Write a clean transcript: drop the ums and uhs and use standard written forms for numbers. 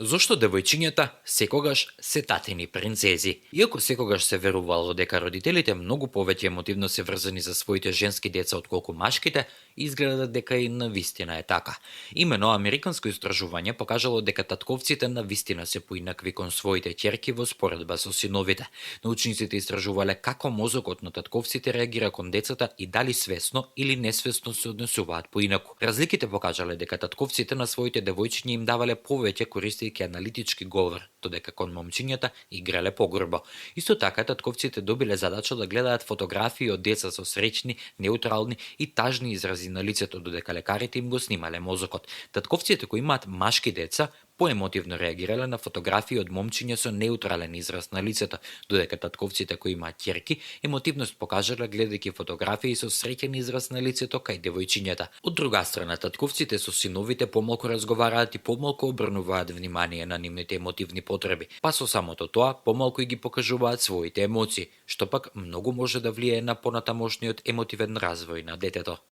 Зошто девојчињата секогаш се татини принцези? Иако секогаш се верувало дека родителите многу повеќе емотивно се врзани за своите женски деца отколку машките, изгледа дека и на вистина е така. Имено американско истражување покажало дека татковците на вистина се поинакви кон своите ќерки во споредба со синовите. Научниците истражувале како мозокот на татковците реагира кон децата и дали свесно или несвесно се однесуваат поинаку. Разликите покажале дека татковците на своите девојчиња им давале повеќе користејќи аналитички говор, додека кон момчињата играле погрбо. Исто така татковците добиле задача да гледаат фотографии од деца со среќни, неутрални и тажни изрази на лицето, додека лекарите им го снимале мозокот. Татковците кои имаат машки деца поемотивно реагирале на фотографии од момчиња со неутрален израз на лицето, додека татковците кои имаат ќерки емотивност покажале гледајќи фотографии со среќен израз на лицето кај девојчињата. Од друга страна, татковците со синовите помалку разговараат и помалку обрнуваат внимание на нивните емотивни потреби, па со самото тоа помалку и ги покажуваат своите емоции, што пак многу може да влијае на понатамошниот емотивен развој на детето.